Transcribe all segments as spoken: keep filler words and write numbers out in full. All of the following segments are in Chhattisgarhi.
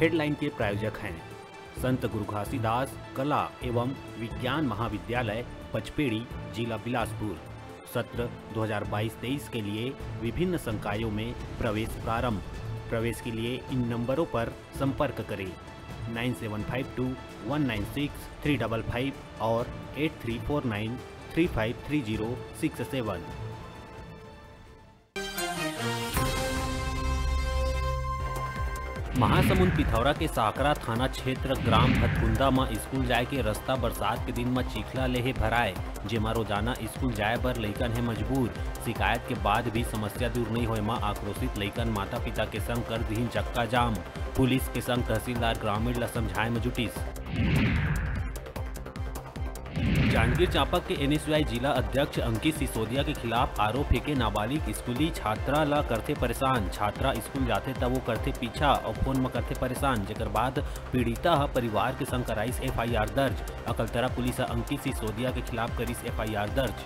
हेडलाइन के प्रायोजक हैं संत गुरु घासीदास कला एवं विज्ञान महाविद्यालय पचपेड़ी, जिला बिलासपुर। सत्र दो हज़ार बाईस तेईस के लिए विभिन्न संकायों में प्रवेश प्रारंभ। प्रवेश के लिए इन नंबरों पर संपर्क करें, nine seven five two one nine six three double five और eight three four nine three five three zero six seven. Mahasamund Pithora के साकरा थाना क्षेत्र ग्राम भतकुंदा म स्कूल जाए के रस्ता बरसात के दिन म चिखला ले हे भराए, जेमा रोजाना स्कूल जाए बर लइकन हे मजबूर। शिकायत के बाद भी समस्या दूर नइ होए म आक्रोशित लइकन माता-पिता के संग कर दिहिन चक्का जाम। पुलिस के संग तहसीलदार ग्रामीण ल समझाए म जुटिस। जांजगीर चांपा के एनएसयूआई जिला अध्यक्ष अंकित सिसोदिया के खिलाफ आरोप हे के नाबालिग स्कूली छात्रा ला करथे परेशान। छात्रा स्कूल जाथे त वो करथे पीछा अउ फोन म करथे परेशान, जेकर बाद पीड़िता ह परिवार के संग कराइस एफआईआर दर्ज। अकलतरा पुलिस ह अंकित सिसोदिया के खिलाफ करिस एफआईआर दर्ज।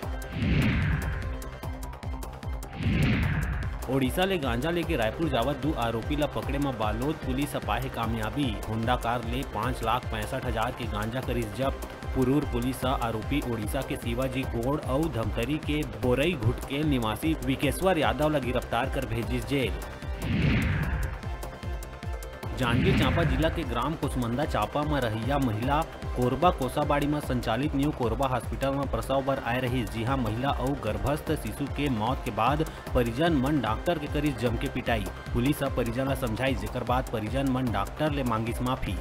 ओडिशा ले गांजा लेके रायपुर जावत दू आरोपी ला पकड़े म बालोद पुलिस ह पाए हे कामयाबी। होंडा कार ले पाँच लाख पैंसठ हजार के गांजा करिस जब्त। पुरूर पुलिस ह आरोपी ओडिशा के शिवाजी गोड़ अउ धमतरी के बोरई घुटकेल निवासी विकेश्वर यादव ला गिरफ्तार कर भेजिस जेल। जांजगीर चांपा जिला के ग्राम कोसमंदा चांपा म रहइया महिला कोरबा कोसाबाड़ी म संचालित न्यू कोरबा हॉस्पिटल म प्रसव बर आए रहिस, जिहां महिला अउ गर्भस्थ शिशु के मौत के बाद परिजन मन डॉक्टर के करिस जम के पिटाई। पुलिस ह परिजन ल समझाइस, जेकर बाद परिजन मन डॉक्टर ले मांगिस माफी।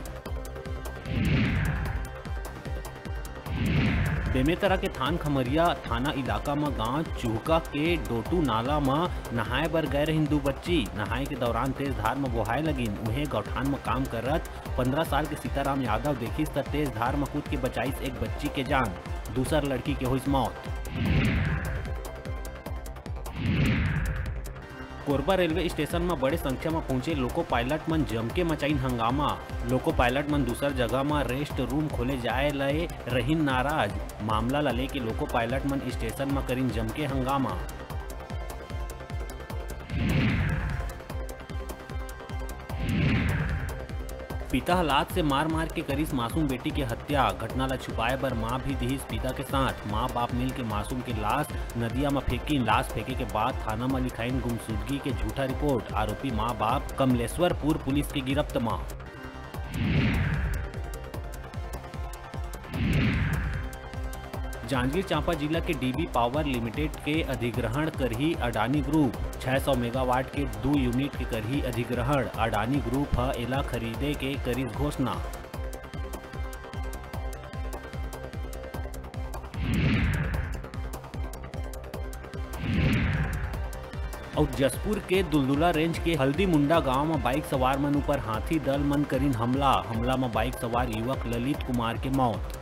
बेमेतरा के थान खमरिया थाना इलाका म गांव चुहका के डोटू नाला म नहाए बर गए रहिन दू बच्ची। नहाए के दौरान तेज धार म बोहाए लगिन। उहें गौठान म काम करत पंद्रह साल के सीताराम यादव देखिस त तेज धार म कूद के बचाइस एक बच्ची के जान। दूसर लड़की के होइस मौत। कोरबा रेलवे स्टेशन म बड़े संख्या म पहुंचे लोको पायलट मन जमके मचाइन हंगामा। लोको पायलट मन दूसर जगह म रेस्ट रूम खोले जाए ले रहिन नाराज। मामला ल लेके लोको पायलट मन स्टेशन म करिन जमके हंगामा। पिता ह लात से मार मार के करिस मासूम बेटी के हत्या। घटना ला छुपाए बर मां भी दिहिस पिता के साथ। मां बाप मिल के मासूम के लाश नदिया म फेंकिन। लाश फेंके के बाद थाना म लिखाइन गुमशुदगी के झूठा रिपोर्ट। आरोपी मां बाप कमलेश्वरपुर पुलिस के गिरफ्त म। जांजगीर चांपा जिला के डीबी पावर लिमिटेड के अधिग्रहण करही अडानी ग्रुप। छह सौ मेगावाट के दू यूनिट के करही अधिग्रहण। अडानी ग्रुप ह एला खरीदे के करिस घोषणा। अउ जशपुर के दुलदुला रेंज के हल्दी मुंडा गांव म बाइक सवार मन ऊपर हाथी दल मन करिन हमला। हमला म बाइक सवार युवक ललित कुमार के मौत।